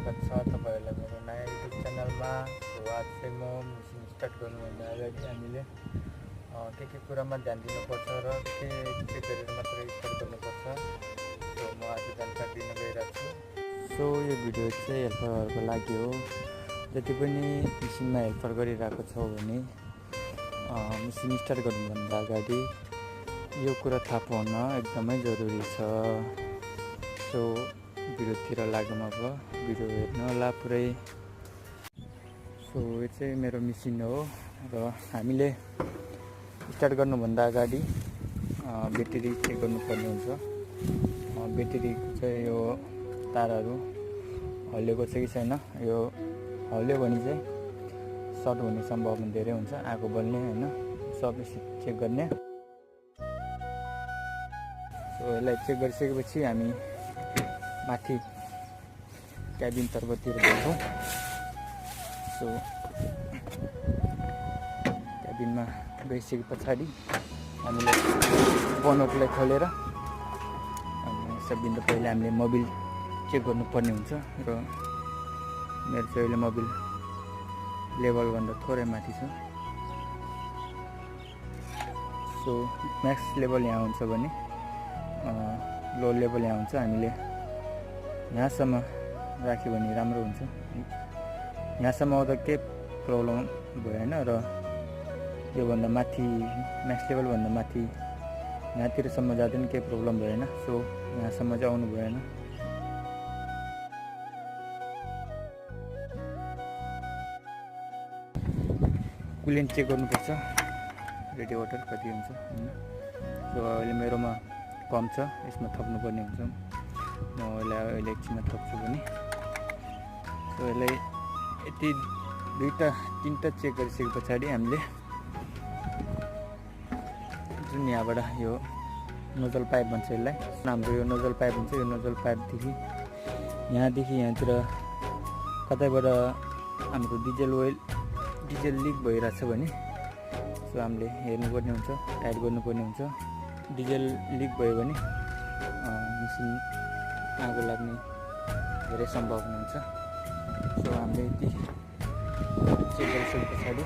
स्वागत छ तपाईहरुलाई मेरो नयाँ युट्युब च्यानलमा। आज चाहिँ म मिसिन स्टार्ट गर्नुभन्दा अगाडि हामीले के कुरामा ध्यान दिनुपर्छ र के चेक गरेर मात्रै स्टार्ट गर्नुपर्छ म आज जानकारी दिन गइरहेको छु। यो भिडियो चाहिँ हेल्परहरुको लागि हो। जति पनि मिसिनमा हेल्पर गरिरहेको छौ भने मिसिन स्टार्ट गर्नुभन्दा अगाडि यो कुरा थाहा पाउन एकदमै जरुरी छ। भिडियोतिर लागौँ। अब भिडियो हेर्नु होला पुरै। यो चाहिँ मेरो मिसिन हो र हामीले स्टार्ट गर्नुभन्दा अगाडि ब्याट्री चेक गर्नुपर्ने हुन्छ। ब्याट्री चाहिँ यो तारहरू हल्लिएको छ कि छैन। यो हल्लियो भने चाहिँ सर्ट हुने सम्भावना धेरै हुन्छ। आगो बल्ने हैन, सबै चेक गर्ने। यसलाई चेक गरिसकेपछि हामी माथि क्याबिन तर्फतिर जान्छौँ। क्याबिनमा गइसके पछाडि हामीले बनोटलाई खोलेर सबभन्दा पहिला हामीले मोबिल चेक गर्नुपर्ने हुन्छ र मेरो चाहिँ अहिले मोबिल लेभलभन्दा थोरै माथि छ। म्याक्स लेभल यहाँ हुन्छ भने लो लेभल यहाँ हुन्छ। हामीले यहाँसम्म राख्यो भने राम्रो हुन्छ। यहाँसम्म आउँदा केही प्रब्लम भएन र योभन्दा माथि म्याक्स लेभलभन्दा माथि यहाँतिरसम्म जाँदा पनि केही प्रब्लम भएन। यहाँसम्म चाहिँ आउनु भएन। कुलेन्ट चेक गर्नुपर्छ, रेडिएटर कति हुन्छ। अहिले मेरोमा कम छ, यसमा थप्नुपर्ने हुन्छ। म अहिले एकछिनमा थप्छु भने यसलाई यति दुईटा तीनटा चेक गरिसके पछाडि हामीले जुन यहाँबाट यो नोजल पाइप भन्छ यसलाई, हाम्रो यो नोजल पाइप हुन्छ। यो नोजल पाइपदेखि यहाँदेखि यहाँतिर कतैबाट हाम्रो डिजेल लिक भइरहेछ भने हामीले हेर्नुपर्ने हुन्छ, टाइट गर्नुपर्ने हुन्छ। डिजेल लिक भयो भने मिसिन आगो लाग्ने धेरै सम्भावना हुन्छ। हामीले यति चेक गरिसके पछाडि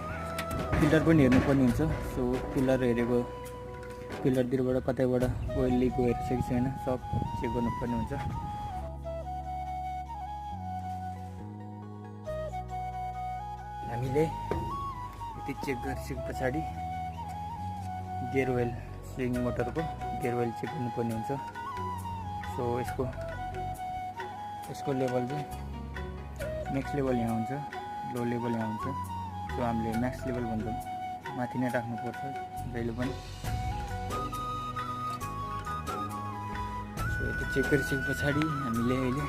फिल्टर पनि हेर्नुपर्ने हुन्छ। फिल्टर हेरेको फिल्टरतिरबाट कतैबाट ओइल लिक भएर छ कि छैन सब चेक गर्नुपर्ने हुन्छ। हामीले यति चेक गरिसके पछाडि गियर ओइल स्विङ मोटरको गियर ओइल चेक गर्नुपर्ने हुन्छ। यसको लेभल चाहिँ म्याक्स लेभल यहाँ हुन्छ, लो लेभल यहाँ हुन्छ। हामीले म्याक्स लेभलभन्दा माथि नै राख्नुपर्छ जहिले पनि। यति चेक गरिसके पछाडि हामीले अहिले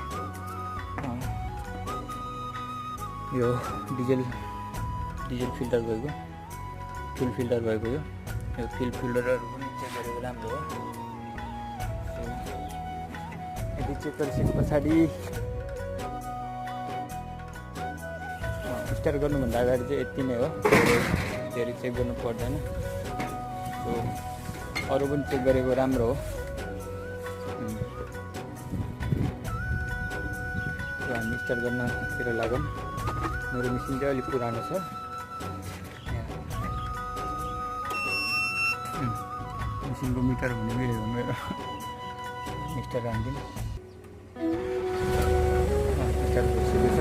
यो डिजेल फिल्टर भएको फुल फिल्टर भएको यो फिल्टरहरू पनि चेक गरेको राम्रो हो। यति चेक गरिसके पछाडि स्टार्ट गर्नुभन्दा अगाडि चाहिँ यति नै हो, धेरै चेक गर्नु पर्दैन। अरू पनि चेक गरेको राम्रो हो। हामी स्टार्ट गर्नतिर लागौँ। मेरो मिसिन चाहिँ अलिक पुरानो छ। मिसिनको मिटर हुने बित्तिकै मेरो स्टार्ट हान्दिउँ। स्टार्ट भइसकेको छ।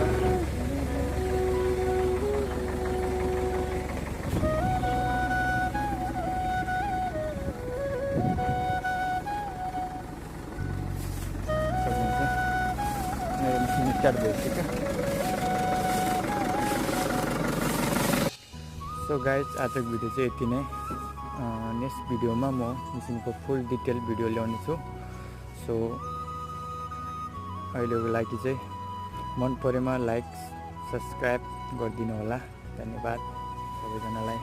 मेरो मिसिन स्टार्ट भइसक्यो। गाइज आजको भिडियो चाहिँ यति नै। नेक्स्ट भिडियोमा म मिसिनको फुल डिटेल भिडियो ल्याउने छु। अहिलेको लागि चाहिँ मन परेमा लाइक सब्सक्राइब गरिदिनु होला। धन्यवाद सबैजनालाई।